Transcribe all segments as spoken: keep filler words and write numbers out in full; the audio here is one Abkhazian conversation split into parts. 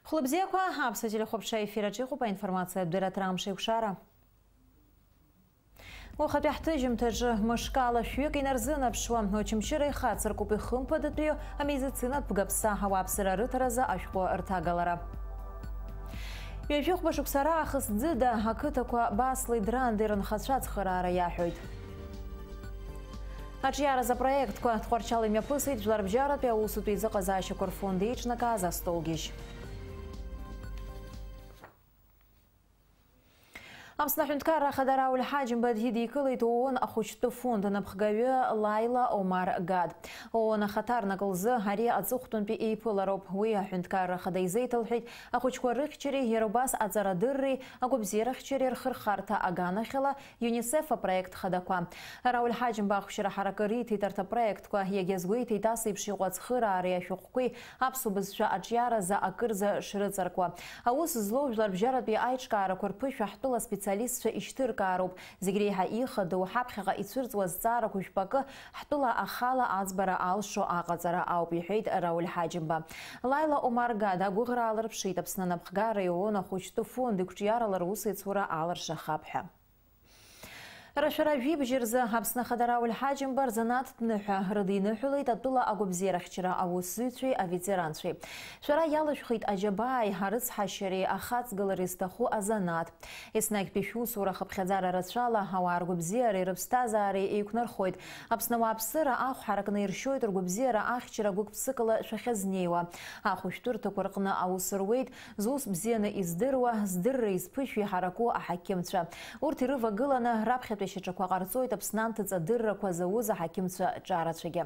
Хәлыбзиақәа, Аԥсуа телехәаԥшра ефир аҿы иҟоуп аинформациатә дырраҭара Амш еиқәшара. Уахатәи ҳҭыжьымҭаҿы мышкала шәҩык инарзынаԥшуа, Очамчыра ихацыркуп ихымԥадатәиу амедицинатә бгаԥса ауааԥсыра рыҭаразы ашәҟәы рҭагалара. Ҩажәи хәба шықәса раахыс ӡыда ақыҭақәа Баслеи Драндеи рынхацәа ацхыраара иаҳәоит. Аҿиаразы апроектқәа Тҟәарчал имҩаԥысит Жәларбжьаратәи аусутә еизыҟазаашьақәа рфонд еиҿнакааз астолгьежь. Аԥсны аҳәынҭқарра ахада Рауль Ҳаџьымба дидикылеит ООН ахәыҷтәы фонд анапхгаҩы Лайла Омар Гад. ООН ахаҭарнак лзы ари аҵыхәтәантәи еиԥылароуп. Уи аҳәынҭқарра ахада изеиҭалҳәеит ахәыҷқәа рыхьчареи иара убас аҵарадырреи агәабзиарахьчареи рхырхарҭа аганахьала ЮНИСЕФ апроект хадақәа. Рауль Ҳаџьымба ахәшьара ҳаракы риҭеит арҭ апроектқәа, иагьазгәеиҭеит ас еиԥш иҟоу ацхыраареи ашәҟәқәеи аԥсуа бызшәа аҿиаразы акырӡа шрыҵаркуа. Аус злоу жәларбжьаратәи аиҿкаарақәа рԥышәа ҳтәыла специалистцәа ишьҭыркаароуп. Зегь реиҳа ихадоу, ҳаԥхьаҟа ицәырҵуа зҵаарақәа жәпакы ҳтәыла ахала аӡбара алшо аҟаҵара ауп, иҳәеит Рауль Ҳаџьымба. Лайла Омар Гада агәыӷра аалырԥшит Аԥсны анапхгареи ООН ахәыҷтәы фонд иқәҿиарала русеицура алыршахап ҳәа. Рашәара жәибжь рзы Аԥсны Ахада Рауль Ҳаџьымба рзанааҭтә ныҳәа рыдиныҳәалеит атәыла агәабзиарахьчара аусзуҩцәеи аветеранцәеи. Шәара иалышәхит аџьабааи арыцҳашьареи ахаҵгылареи зҭаху азанааҭ. Еснагьтәи шәусура хыԥхьаӡара рацәала ауаа ргәабзиареи рыԥсҭазаареи еиқәнархоит. Аԥсны ауааԥсыра ахә ҳаракны иршьоит ргәабзиара ахьчара гәык-ԥсыкала шәахьазнеиуа. Ахәышәтәырҭақәа рҟны аус руеит зус бзианы издыруа, здырра изԥышәо иҳараку аҳақьымцәа. Урҭ ирывагыланы раԥхьатәи ашьаҿақәа ҟарҵоит Аԥсны анҭыҵ адыррақәа зауз аҳақьымцәа ҿарацәагьы.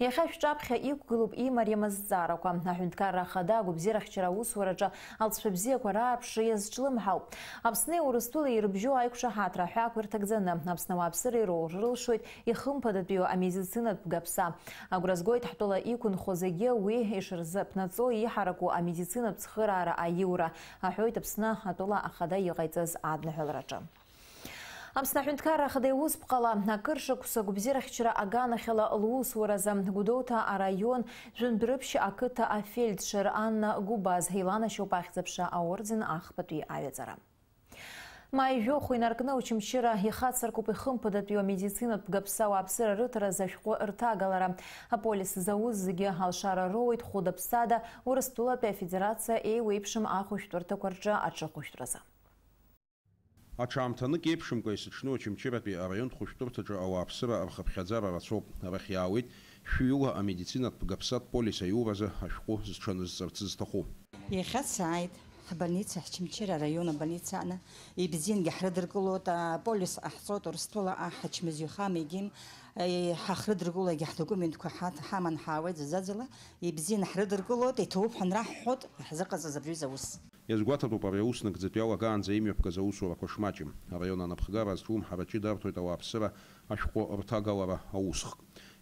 Иахьа шәҿаԥхьа иқәгылоуп имариам азҵаарақәа. Аҳәынҭқарра Ахада агәабзиарахьчара аусураҿы алҵшәа бзиақәа раарԥшра иазҿлымҳауп. Аԥсни Урыстәылеи ирыбжьоу аиқәшаҳаҭра аҳәаақәа ирҭагӡаны, Аԥсны ауааԥсыра ироур рылшоит ихымԥадатәиу амедицинатә бгаԥса. Агәра згоит ҳтәыла иқәынхо зегьы уи ишырзаԥнаҵо иҳараку амедицинатә цхыраара аиура, аҳәоит Аԥсны атәыла ахада иҟаиҵаз адныҳәалараҿы. Аԥсны аҳәынҭқарра ахада иусԥҟала акыр шықәса гәабзиарахьчара аганахьала лусуразы Гәдоуҭа араион Жәындәрыԥшь ақыҭа афельдшер Анна Гәыбаз иланашьоуп ахьӡ-аԥша аорден ахԥатәи аҩаӡара. Маи жәохә инаркны Очамчыра ихацыркуп ихымԥадатәиу амедицинатә бгаԥса ауааԥсыра рыҭаразы ашәҟәы рҭагалара. Аполис зауз зегьы алшара роуеит хәыда-ԥсада Урыстәылатәи Афедерациа еиуеиԥшым ахәышәтәырҭақәа рҿы аҿыхәышәтәразы. Аҽаамҭанык еиԥшымкәа есыҽны Очамчыратәи араионтә хәышәтәырҭаҿы ауааԥсыра рхыԥхьаӡара рацәоуп. Арахь иаауеит шәҩыла амедицинатә бгаԥсатә полис аиуразы ашәҟәы зҽанызҵарц зҭаху. Иахьа сааит ҳбольница, ҳчымчыра араион абольница аҟны. Ибзиангьы ҳрыдыркылоит, аполис ҟаҳҵоит, Урыстәыла аҳ ачмазаҩхам егьим, е, ҳахрыдыркыло егьи ҳдокументқәа ҳаҭ-, ҳаман ҳаауеит заӡаӡала. Ибзианы ҳрыдыркылоит, иҭоуп ҳәа анраҳҳәоит, иаҳзыҟаҵаз абри аус. Иазгәаҭатәуп ари аус нагӡатәи иалагаанӡа имҩаԥгаз аусурақәа шмаҷым. Араион анапхгара азҿлымҳара ҷыда арҭоит ауааԥсыра ашәҟәы рҭагалара аусхк.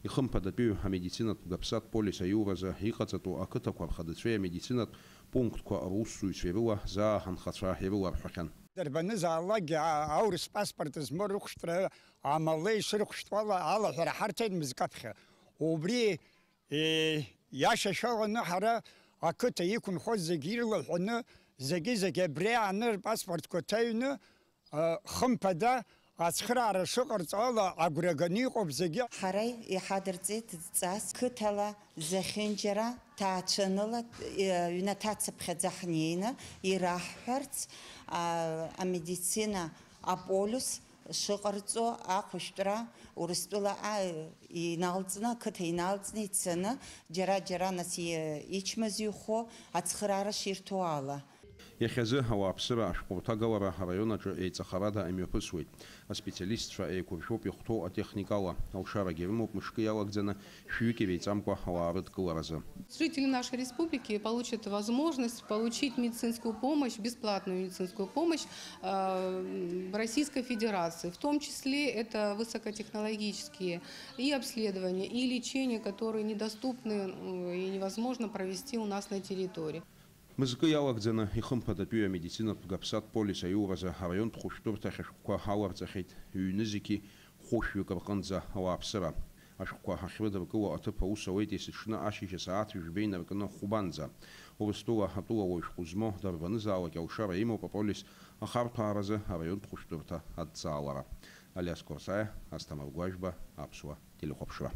Ихымԥадатәиу амедицинатә бгаԥсатә полис аиуразы иҟаҵатәу ақыҭақәа рхадацәеи амедицинатә пунктқәа русзуҩцәеи рыла заа анхацәа ирыларҳәахьан. Дарбанызаалакгьы а-, аурыс паспорт змоу рыхәшәтәра амала ишырхәшәтәу ала алаҳәара ҳарҭеит мызкы аԥхьа. Убри Е, иашашәаланы ҳара ақыҭа иқәынхоз зегьы ирлаҳәаны, зегьы-зегьы абри ааны рпаспортқәа ҭаҩны, а, хымԥада ацхыраара шыҟарҵо ала агәра ганы иҟоуп зегьы. Ҳара иҳадырҵеит дҵас, қыҭала, зехьынџьара, ҭаацәаныла, е, ҩнаҭацыԥхьаӡа ҳнеины ираҳҳәарц, а, амедицина аполиус шыҟарҵо ахәышәтәра Урыстәыла а-, иналҵны, ақыҭа иналҵны ицаны, џьара-џьара нас и-, ичмазаҩхо ацхыраара ширҭо ала. Иахьазы ауааԥсыра ашәҟәы рҭагалара араион аҿы еиҵахарада имҩаԥысуеит. Аспециалистцәа еиқәыршәоуп ихәҭоу атехникала. Алшарагьы рымоуп мышкы иалагӡаны шәҩык иреиҵамкәа ауаа рыдкыларазы. Жители нашей республики получат возможность получить медицинскую помощь, бесплатную медицинскую помощь, э, в Российской Федерации. В том числе это высокотехнологические и обследования, и лечение, которые недоступны, м, и невозможно провести у нас на территории. Мызкы иалагӡаны, ихымԥадатәиу амедицинатә бгаԥсатә полис аиуразы араионтә хәышәтәырҭахь ашәҟәқәа аларҵахьеит ҩнызқьи хәышәҩык рҟынӡа ауааԥсыра. Ашәҟәқәа ахьрыдыркыло аҭыԥ аус ауеит есыҽны ашьыжь асааҭ жәба инаркны хәбанӡа. Урыстәыла атәылауаҩ шәҟәы змоу дарбанызаалак алшара имоуп аполис ахарҭәааразы араионтә хәышәтәырҭа адҵаалара. Алиас Қәарсаиа, Асҭамыр Гәажәба, Аԥсуа телехәаԥшра.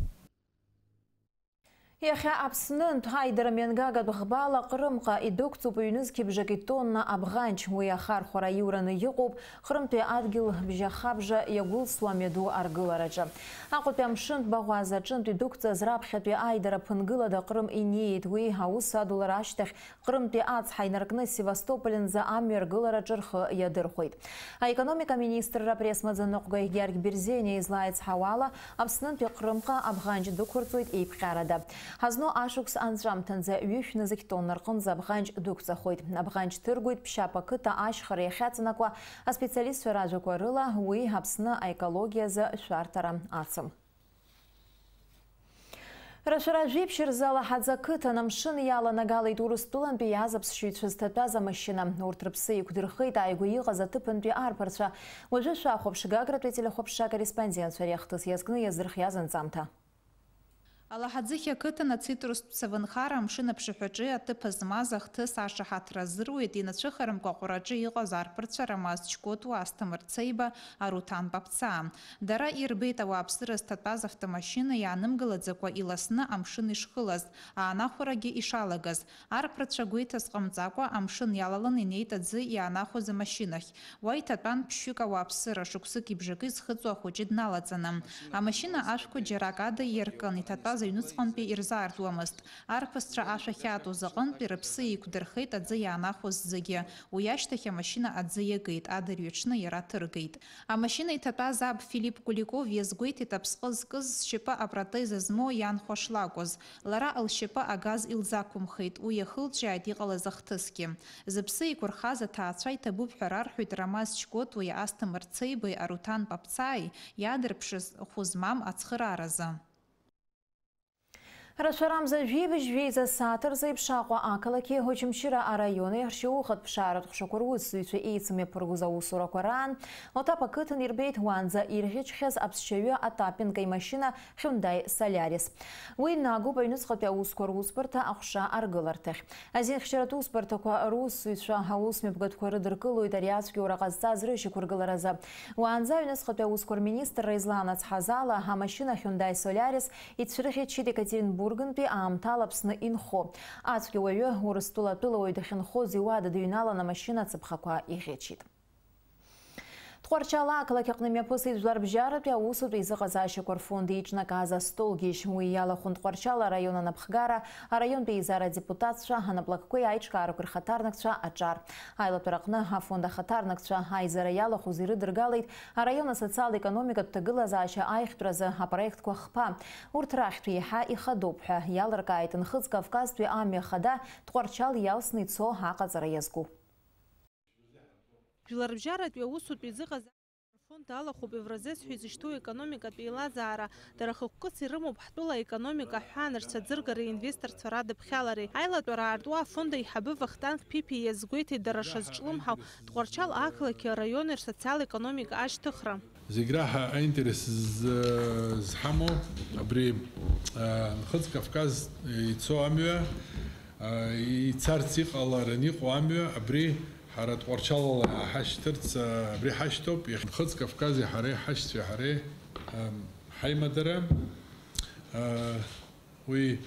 Иахьа Аԥснынтә аидара мҩангагатә ӷбала Ҟрымҟа идәықәҵоуп ҩнызқьыбжак итонна абӷанч. Уи ахархәара аиураны иҟоуп Ҟрымтәи адгьыл бжьахабжа иагәылсуа амҩаду аргылараҿы. Аҟәатәи амшынтә баӷәаза аҿынтә идәықәҵаз раԥхьатәи аидара ԥынгылада Ҟрым инеит. Уи аус адулара ашьҭахь Ҟрымтәи ацҳа инаркны Севастополь нӡа амҩа ргылараҿы рхы иадырхәеит. Аекономика министрра апресс-маӡаныҟәгаҩ Георги Берзениа излаицҳауала, Аԥснынтәи Ҟрымҟа абӷанч дәықәырҵоит еиԥҟьарада. Ҳазну ашықәс анҵәамҭанӡа ҩышә нызқь тонна рҟынӡа абӷанч дәықәҵахоит. Абӷанч ҭыргоит Ԥшьаԥ ақыҭа ашьхара иахьаҵанакуа аспециалистцәа ражәақәа рыла, уи Аԥсны аекологиазы шәарҭара ацым. Рашәара жәиԥшь рзы Алаҳаӡа қыҭан амшын иаланагалеит Урыстәылантәи иааз аԥсшьаҩцәа зҭатәаз амашьына. Урҭ рыԥсы еиқәдырхеит ааигәа иҟаз аҭыԥантәи арԥарцәа. Уажәы шәахәаԥш, Гагратәи ателехәаԥшра акорреспондентцәа реихҭыс иазкны иазырхиаз анҵамҭа. Алаҳаӡыхь ақыҭан ацитрустә цавынхара амшын аԥшаҳәаҿы аҭыԥ змаз ахҭыс ашаҳаҭра азыруеит инацәыхарымкәа аҟәараҿы иҟаз арԥарцәа Рамаз Чкотуа, Асҭамыр Цеиба, Аруҭан Папцаа. Дара ирбеит ауааԥсыра зҭатәаз автомашьына иаанымгылаӡакәа иласны амшын ишхылаз, аанахәарагьы ишалагаз. Арԥарцәа гәеиҭас ҟамҵакәа, амшын иалалан инеит аӡы иаанахәаз амашьынахь. Уа иҭатәан ԥшьҩык ауааԥсыра, шықәсыки бжаки зхыҵуа ахәыҷы дналаҵаны. Амашьына ашәқәа џьарак ада иаркын, иҭатәаз аҩныҵҟантәи ирзаартуамызт. Арԥысцәа ашә ахьаатуаз аҟынтәи рыԥсы еиқәдырхеит аӡы иаанахәоз зегьы. Уи ашьҭахь амашьына аӡы иагеит, адырҩаҽны иара ҭыргеит. Амашьына иҭатәаз аб Филипп Куликов иазгәеиҭеит аԥсҟы зкыз зшьапы апротез змоу ианхәа шлакәыз. Лара лшьапы агаз илзақәымхеит, уи иахылҿиааит иҟалаз ахҭысгьы. Зыԥсы еиқәырхаз аҭаацәа иҭабуп ҳәа рарҳәоит Рамаз Чкотуеи Асҭамыр Цеибеи Аруҭан Папцааи иаадырԥшыз хәы змам ацхырааразы. Рашәарамза жәибжь жәеиза сааҭ рзы Иԥшаҟәа ақалақьи Очамчыра араиони ршьауӷатә ԥшааратә ҟәшақәа русзуҩцәа еицымҩаԥыргоз аусурақәа раан Лотап ақыҭан ирбеит уаанӡа ирӷьычхьаз аԥсшьаҩы атапинка имашьына Hyundai Solaris. Уи нагоуп аҩныҵҟатәи аусқәа русбарҭа аҟәша аргыларҭахь. Азинхьчаратә усбарҭақәа русзуҩцәа аусмҩаԥгатәқәа рыдыркылоит ари ацәгьоура ҟазҵаз рышьақәыргыларазы. Уаанӡа аҩныҵҟатәи аусқәа рминистрра излаанацҳаз ала, амашьына Hyundai Solaris ицәырӷьыччеит Екатеринбургнтәи аамҭала Аԥсны инхо. Ацәгьа уаҩы Урыстәыла атәылауаҩ дахьынхоз иуада дыҩналан, амашьына ацаԥхақәа иӷьычит. Тҟәарчал ақалақь аҟны имҩаԥысит Жәларбжьаратәи аусутә еизыҟазаашьақәа рфонд еиҿнакааз астолгьежь. Уи иалахәын Тҟәарчал араион анапхгара, араионтәи еизара адепутатцәа, анаплакқәеи аиҿкаарақәеи рхаҭарнакцәа аҿар. Аилатәара аҟны афонд ахаҭарнакцәа аизара иалахәыз ирыдыргалеит араион асоциал-економикатә ҭагылазаашьа аиӷьтәразы апроектқәа хԥа. Урҭ рахьтә еиҳа ихадоуп ҳәа иалыркааит Нхыҵ Кавказтәи амҩа хада Тҟәарчал иалсны ицо аҟаҵара иазку. Жәларбжьаратәи аусутә еизыҟазаашьа афонд алахәуп Евразес ҳәа изышьҭоу аекономикатә еилазаара. Дара хықәкыс ирымоуп ҳтәыла аекономика аҳәаанырцә аӡыргареи инвесторцәа радыԥхьалареи. Аилатәара аарту афонд аиҳабы Вахтанг Ԥипиа иазгәеиҭеит дара шазҿлымҳау Тҟәарчал ақалақьи араиони рсоциал-економика ашьҭыхра. Зегь раҳа аинтерес з-, зҳамоу абри, а, Нхыҵ Кавказ ицо амҩа, а, ицарц иҟаларан иҟоу амҩа, абри ҳара Тҟәарчалала иҳашьҭырц, а, абри ҳашьҭоуп, иахьа Нхыҵ Кавкази ҳареи, ҳашьцәеи ҳареи, ам, ҳаимадара, а, уи,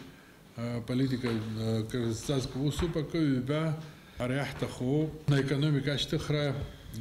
а, политика, а, кыр зҵазкуа усуп, акы ҩба, ҳара иаҳҭаху аекономика ашьҭыхра,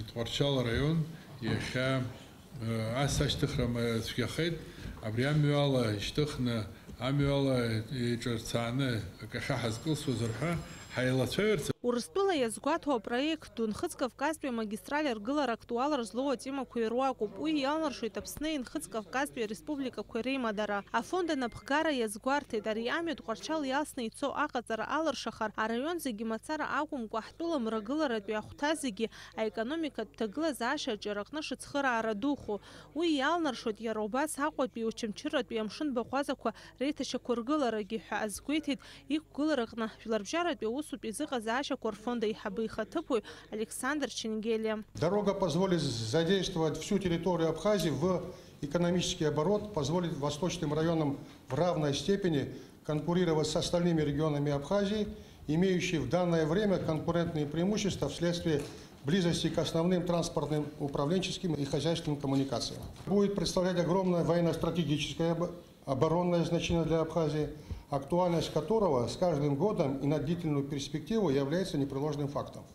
Тҟәарчал араион иахьа, а, ас ашьҭыхра ма-, цәгьахеит, абри амҩала ишьҭыхны, амҩала еиҿырцааны акахьы ҳазкылсуазар ҳәа ҳаилацәажәарц. Урыстәыла иазгәаҭоу апроект ду Нхыҵ Кавказтәи амагистраль аргылара актуалра злоу атемақәа ируакуп. Уи иалнаршоит Аԥсни Нхыҵ Кавказтәи ареспубликақәеи реимадара. Афонд анапхгара иазгәарҭеит, ари амҩа Тҟәарчал иалсны ицо аҟаҵара алыршахар, араион зегьы мацара акәымкәа, ҳтәыла мрагыларатәи ахәҭа зегьы аекономикатә ҭагылазаашьа аҿиараҟны шыцхыраара духу. Уи иалнаршоит иара убас Аҟәатәи Очамчыратәи амшын баӷәазақәа реиҭашьақәыргыларагьы ҳәа азгәеиҭеит иқәгылараҟны Жәларбжьаратәи аусутә еизыҟазаашьақәа рфонд аиҳабы ихаҭыԥуаҩ Александр Ченгелиа. Дорога позволит задействовать всю территорию Абхазии в экономический оборот, позволит восточным районам в равной степени конкурировать с остальными регионами Абхазии имеющие в данное время конкурентные преимущества вследствие близости к основным транспортным, управленческим и хозяйственным коммуникациям. Будет представлять огромное военно-стратегическое оборонное значение для Абхазии, актуальность которого с каждым годом и на длительную перспективу является непреложным фактом.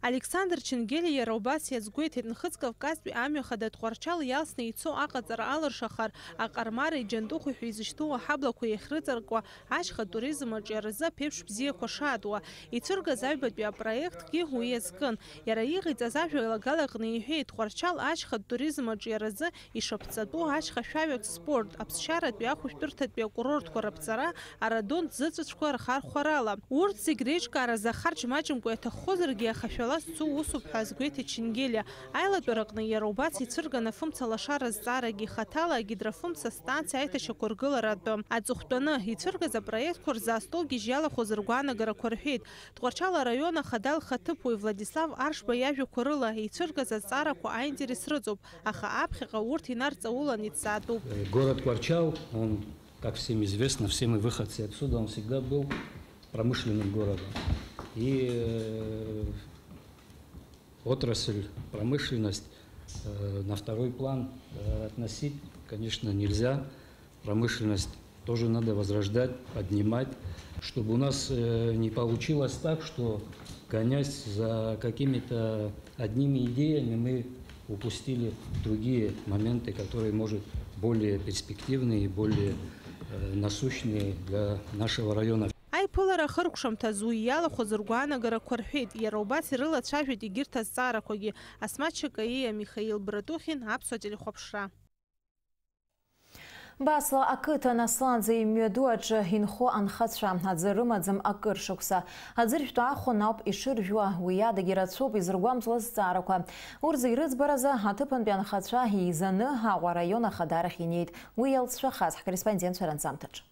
Александр Чингелиа иара убас иазгәеиҭеит, Нхыҵ Кавказтәи амҩа хада Тҟәарчал иалсны ицо аҟаҵара алыршахар, аҟармареи џьантыхәи ҳәа изышьҭоу аҳаблақәа иахьрыҵаркуа, ашьха туризм аҿиаразы аԥеиԥш бзиақәа шаатуа. Ицәыргаз аҩбатәи апроектгьы уи иазкын. Иара иҟаиҵаз ажәеилагала аҟны иҳәеит, Тҟәарчал ашьха туризм аҿиаразы ишаԥҵатәу ашьха шәаҩатә спорт, аԥсшьаратәи ахәышәтәырҭатәи акурортқәа раԥҵара, арадонтә зыҵәыцәқәа рхархәарала. Урҭ зегь реиҿкааразы ахарџь маҷымкәа иаҭаххозаргьы, аха шәала зцу усуп ҳәа азгәеиҭеит Чингелиа. Аилатәараҟны иара убас ицәырган афымца лашара азҵаарагьы, хаҭала агидрофымца станциа аиҭашьақәыргылара атәы. Аҵыхәтәаны ицәыргаз апроектқәа рзы астолгьежь иалахәыз ргәаанагарақәа рҳәеит. Тҟәарчал араион ахада лхаҭыԥуаҩ Владислав Аршба иажәақәа рыла, ицәыргаз азҵаарақәа аинтерес рыҵоуп, аха аԥхьаҟа урҭ инарҵаулан иҭҵаатәуп. Город Кварчал, он, как всем известно, все мы выходцы отсюда, он всегда был промышленным городом. И, э, отрасль промышленность, э, на второй план, э, относить, конечно, нельзя. Промышленность тоже надо возрождать, поднимать, чтобы у нас, э, не получилось так, что, гонясь за какими-то одними идеями, мы упустили другие моменты, которые, может, более перспективные и более, э, насущные для нашего района. Аиԥылара ахыркәшамҭаз уи иалахәыз ргәаанагарақәа рҳәеит, иара убас ирылацәажәеит егьырҭ азҵаарақәагьы. Асмаҭ Шакаиа, Михаил Братухин, Аԥсуа телехәаԥшра. Басла ақыҭан Асланӡа имҩаду аҿы инхо анхацәа аӡы рымаӡам акыр шықәса. Аӡыршәтә аахәан ауп ишыржәуа, уи адагьы рацәоуп изыргәамҵуа азҵаарақәа. Урҭ зегь рыӡбаразы аҭыԥантәи анхацәа еизаны Аҟәа араион ахадарахь инеит, уи иалҵшәахаз ҳкорреспондентцәа ранҵамҭаҿ.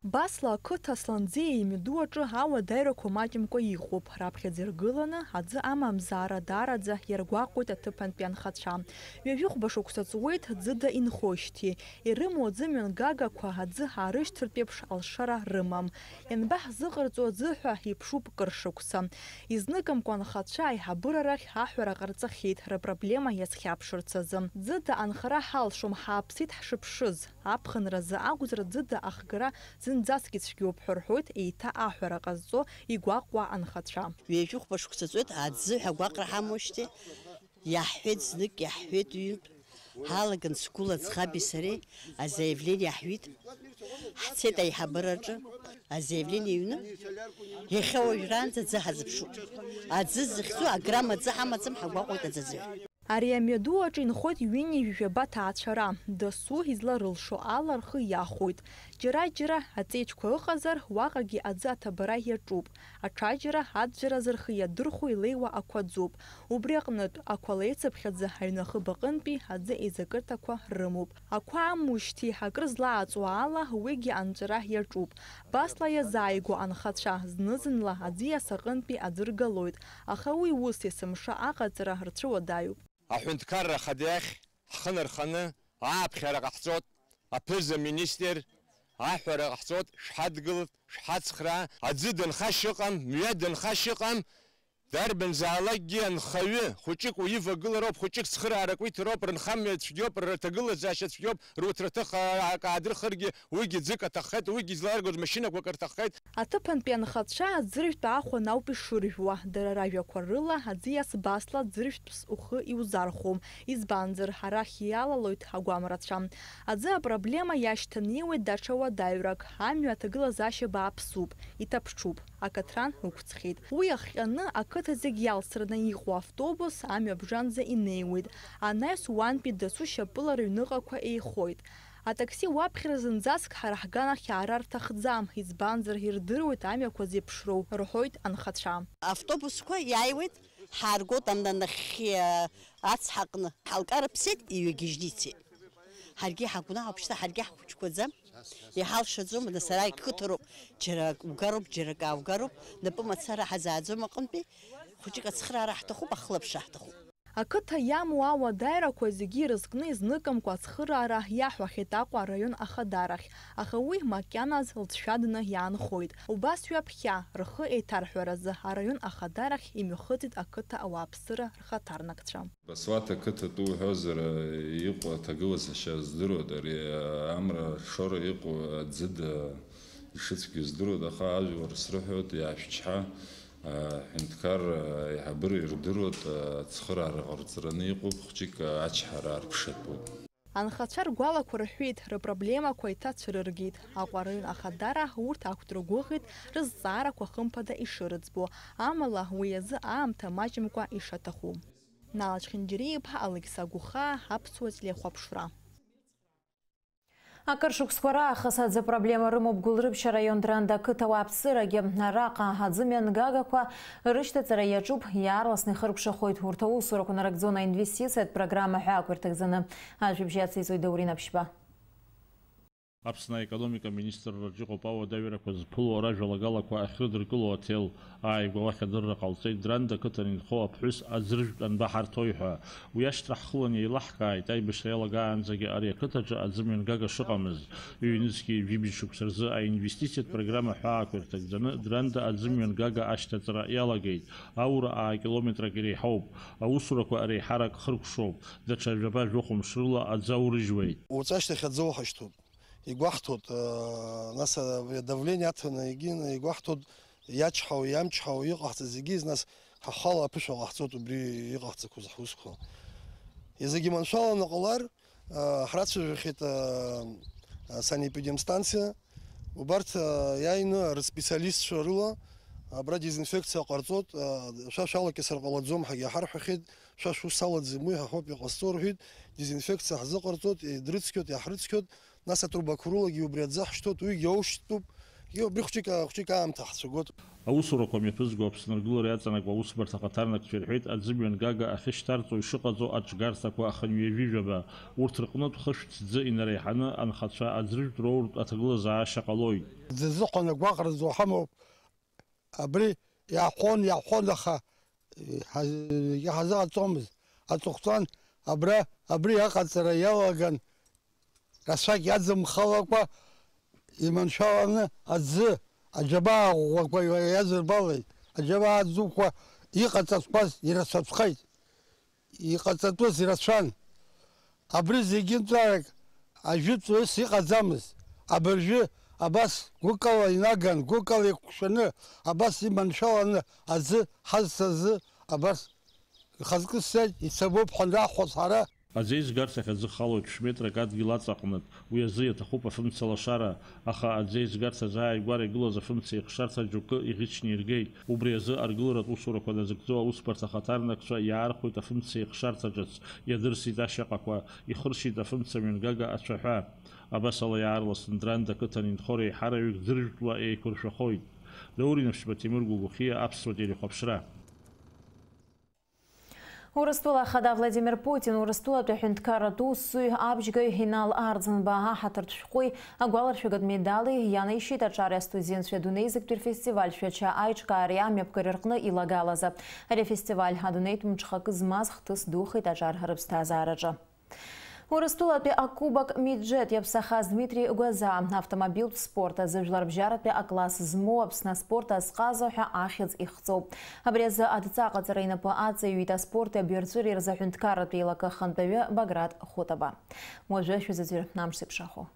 Басла ақыҭа Асланӡиа имҩаду аҿы ауадаҩрақәа маҷымкәа иҟоуп, раԥхьаӡа иргыланы аӡы амамзаара даараӡа иаргәаҟуеит аҭыԥантәи анхацәа. Ҩажәихәба шықәса ҵуеит ӡыда инхоижьҭеи, ирымоу аӡы мҩангагақәа аӡы аарышьҭыртә еиԥш алшара рымам. Ианбаҳзыҟарҵо аӡы ҳәа иԥшуп кыр шықәса. Изныкымкәа анхацәа аиҳабыра рахь аҳәара ҟарҵахьеит рыпроблема иазхьаԥшырц азы. Ӡыда анхара ҳалшом, ҳааԥсеит ҳшыԥшыз. Аԥхынразы акәзар, ӡыда ахгара зынӡаскгьы цәгьоуп ҳәа рҳәоит еиҭа аҳәара ҟазҵо игәаҟуа анхацәа. Ҩажәихәба шықәса ҵуеит, аӡы ҳәа гәаҟра ҳамоушьҭеи, иаҳҳәеит знык, иаҳҳәеит ҩынтә, ҳалаган сгәыла ӡӷаби сареи азаиавлениа ҳҩит. Ҳцеит аиҳабыраҿы, азаиавлениа ҩны, иахьа уажәраанӡа аӡы ҳазыԥшуп. Аӡы зыхьӡу аграмм аӡы ҳамаӡам, ҳагәаҟуеит аӡазыҳәа. Ари амҩаду аҿы инхоит ҩынҩажәи жәаба ҭаацәара, дасу изларылшо ала рхы иахәоит. Џьара-џьара аҵеиџьқәа ыҟазар, уаҟагьы аӡы аҭабара иаҿуп. Аҽаџьара аӡәӡәаразы рхы иадырхәо илеиуа ақәа ӡоуп. Убри аҟнытә, ақәа леицыԥхьаӡа аҩнахыб аҟынтәи аӡы еизакырҭақәа рымоуп. Ақәа амушьҭи акыр злааҵуа ала уигьы анҵәара иаҿуп. Басла иазааигәоу анхацәа зны-зынла аӡиас аҟынтәи аӡы ргалоит, аха уи ус есымша аҟаҵара рцәыуадаҩуп. Аҳәынҭқарра Ахада иахь ҳхы нарханы ааԥхьара ҟаҳҵоит, аԥыза-министр, аҳәара ҟаҳҵоит, шәҳадгылт, шәҳацхраа, аӡы дынхашьа ыҟам, мҩа дынхашьа ыҟам, дарбанзаалакгьы анхаҩы хәыҷык уивагылароуп, хәыҷык цхыраарак уиҭароуп, рынхамҩа цәгьоуп, рҭагылазаашьа цәгьоуп, руҭраҭых аак аадырхыргьы, уигьы ӡык аҭаххеит, уигьы изларгоз машьынақәак рҭаххеит. Аҭыԥантәи анхацәа аӡырҩтә аахәан ауп ишыржәуа. Дара ражәақәа рыла, аӡиас Басла ӡыржәтәс ухы иузархәом, избанзар, арахь иалалоит агәамрацәа. Аӡы апроблема иашьҭанеиуеит даҽа уадаҩрак, амҩа аҭагылазаашьа бааԥсуп, иҭаԥҽуп, акаҭран ықәӡхьеит. Уи ахҟьаны ақыҭа зегь иалсраны иҟоу автобус амҩа абжанӡа инеиуеит, анаҩс уантәи дасу шьапыла рыҩныҟақәа еихоит. Атакси уаԥхьара зынӡаск ҳара ҳганахь аара рҭахӡам, избанзар, ирдыруеит амҩақәа зеиԥшроу, рҳәоит анхацәа. Автобусқәа иааиуеит, ҳааргоит амнанахьхьи ацҳаҟны. Ҳалкараԥсеит, иҩагьежьны ицеит. Ҳаргьы ҳагәнаҳауп, шьҭа ҳаргьы ҳхәыҷқәаӡам, иҳалшаӡом, нас ара иқыҭароуп, џьара угароуп, џьара акы ааугароуп, напы мацара ҳазааӡом аҟынтәи, хәыҷык ацхыраара ҳҭахуп, ахылаԥшра ҳҭахуп. Ақыҭа иамоу ауадаҩрақәа зегьы ирызкны изныкымкәа ацхыраара иаҳәахьеит Аҟәа араион ахадарахь, аха уи макьаназ лҵшәадны иаанхоит. Убас ҩаԥхьа, рхы еиҭарҳәаразы, араион ахадарахь имҩахыҵит ақыҭа ауааԥсыра рхаҭарнакцәа. Басуаҭ ақыҭа тәы уҳәозар, иҟоу аҭагылазаашьа здыруеит, ари амра шоура иҟоу аӡыда ишыцәгьоу здыруеит, аха ажәлар срыҳәоит, иаашәчҳа, аҳәынҭқарра аиҳабыра ирдыруеит, ацхыраара ҟарҵараны иҟоуп, хәҷык ачҳара арԥшатәуп. Анхацәа ргәалақәа рҳәеит, рыпроблемақәа еиҭацәырыргеит. Аҟәа араион ахадара урҭ ақәдыргәыӷит рызҵаарақәа хымԥада ишырыӡбо, амала уи азы аамҭа маҷымкәа ишаҭаху. Нала Чхинџьариа-иԥа, Алықьса Гәыхаа, Аԥсуа телехәаԥшра. Акыр шықәсқәа раахыс аӡы проблема рымоуп Гәылрыԥшь араион Дранда ақыҭа ауааԥсырагьы. Араҟа аӡы мҩангагақәа рышьҭаҵара иаҿуп, иаарласны ихыркәшахоит. Урҭ аусурақәа нарыгӡон аинвестициатә программа ҳәа ақәирҭагӡаны. Ажәабжь иациҵоит Даур Инаԥшьба. Аԥсны аекономика министрраҿы иҟоуп ауадаҩрақәа зԥыло ражәалагалақәа ахьрыдыркыло аҭел ааигәа уахь адырра ҟалҵеит, Дранда ақыҭан инхо аԥҳәыс аӡыржәтә анбаҳарҭои ҳәа. Уи ашьҭра ҳхылан еилаҳкааит, аибашьра иалагаанӡагьы ари ақыҭаҿы аӡы мҩангага шыҟамыз. Ҩнызқьи жәибжь шықәса рзы аинвестициатә программа ҳәа аақәирҭагӡаны Дранда аӡы мҩангага ашьҭаҵара иалагеит. Аура аа километрак иреиҳауп. Аусурақәа реиҳарак хыркәшоуп. Даҽа жәаба-жәохә мшы рыла аӡы аурыжьуеит. Уаҵәашьҭахь аӡы уҳашьҭоуп. Игәаҳҭоит, э, нас, э, давление аҭаны егьин, игәаҳҭоит, иачҳау, иамчҳау иҟаҳҵаз зегьы, нас ҳахала аԥышәа ҟаҳҵоит убри иҟаҳҵақәаз ҳусқәа. Зегьы маншәаланы ҟалар, э, ҳрацәажәахьеит, э, э, санэпидемстанциа. Убарҭ, э, иааины рспециалистцәа рыла абра дезинфекциа ҟарҵоит, э, шәа шәалакьысыр ҟалаӡом ҳәагьы ҳарҳәахьеит, шәа шәус алаӡам, уи ҳа ҳоуп иҟазҵо рҳәеит, дезинфекциа ҳзыҟарҵоит, дрыцқьоит, иаҳрыцқьоит. Нас атрубақәа рылагьы убри аӡы ҳшьҭоуп, уигьы аушьҭтәуп. Убри хәҷык, хәҷык аамҭа ҳцәагоит. Аусурақәа мҩаԥызго Аԥсны аргылара иаҵанакуа аусбарҭа ахаҭарнакцәа ирҳәеит, аӡы мҩангага ахьышьҭарҵо ишыҟаҵо аҿкгарҭақәа хынҩажәи жәаба. Урҭ рҟнытә хышә ҭӡы инарыҳаны анхацәа аӡыржәтә роуртә аҭагылазаашьа ҟалоит. Зызыхәан агәаҟра зуҳамоуп. Абри иаҳәон, иаҳәон, аха ҳаз-, иҳазыҟаҵомызт. Аҵыхәтәан абра, абри аҟаҵара иалаган, рацәак иаӡымхалакәа, иманшәаланы аӡы, аџьабаа ӷәӷәақәа иазырбалеит. Аџьабаа дуқәа иҟаҵатәқәаз ирацәаҵәҟьеит. Иҟаҵатәыз ирацәан. Абри зегьынтәарак ажәытәтәыс иҟаӡамызт. Абыржәы абас гәыкала инаган, гәыкала иқәшәаны, абас иманшәаланы аӡы ҳазҭазы абас ихазкы сцеит, ицабуп ҳанраҳҳәоз ҳара. Аӡеизгарҭахь аӡы халоит шә-метрак адгьыл аҵаҟнытә, уи азы иаҭахуп афымца лашара, аха аӡеизгарҭа азы ааигәара игылаз афымца еихшарҭа џьоукы иӷьычны иргеит. Убри азы аргыларатә усурақәа назыгӡо аусбарҭа ахаҭарнакцәа иаархәеит афымца еихшарҭа ҿыц, иадырсит ашьаҟақәа, ихыршьит афымца мҩангага ацәаҳәа. Абасала иаарласны Дранда ақыҭан инхо реиҳараҩык ӡыржәтәла еиқәыршәахоит. Даур Инаԥшьба, Ҭемыр Гәыгәхиа, Аԥсуа телехәаԥшра. Урыстәыла Ахада Владимир Путин, Урыстәылатәи аҳәынҭқарратә усзуҩ абжьгаҩ Инал Арӡынба аҳаҭыртә шәҟәи агәаларшәагатә медали ианаишьеит аҿар астудентцәа адунеизегьтәи рфестиваль Шәача аиҿкаареи амҩаԥгареи рҟны илагалазы. Ари афестиваль адунеитә мҽхакы змаз хҭыс духеит аҿар рыԥсҭазаараҿы. Урыстәылатәи акубок Миджет иаԥсахаз Дмитри Гәазаа автомобилтә спорт азы жәларбжьаратәи акласс змоу Аԥсны аспорт азҟаза ҳәа ахьӡ ихҵоуп. Абри азы адҵа аҟаҵара инапы аҵаҩит аспорти абиуарҵәыреи рзы аҳәынҭқарратә еилакы ахантәаҩы Баграт Хәытаба. Уажәы шәазыӡырҩ амш зеиԥшрахо.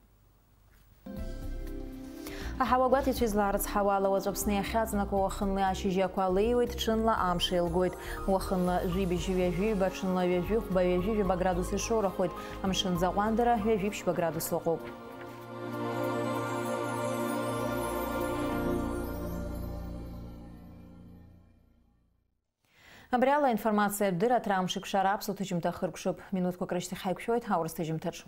Аҳауагәаҭаҩцәа излаарыцҳауа ала, уаҵә Аԥсны иахьаҵанакуа уахынла ашьыжьақәа леиуеит, ҽынла амш еилгоит. Уахынла жәибжь ҩажәиҩба, ҽынла ҩажәихәба, ҩажәижәаба градус ишоурахоит, амшын аӡы аҟәандара ҩажәиԥшьба градус ыҟоуп. Абри ала аинформациатә дырраҭара амш икәшара аԥсуа ҭыжьымҭа ахыркәшоуп. Минуҭқәак рышьҭахь ҳаиқәшәоит аурыс ҭыжьымҭаҿ.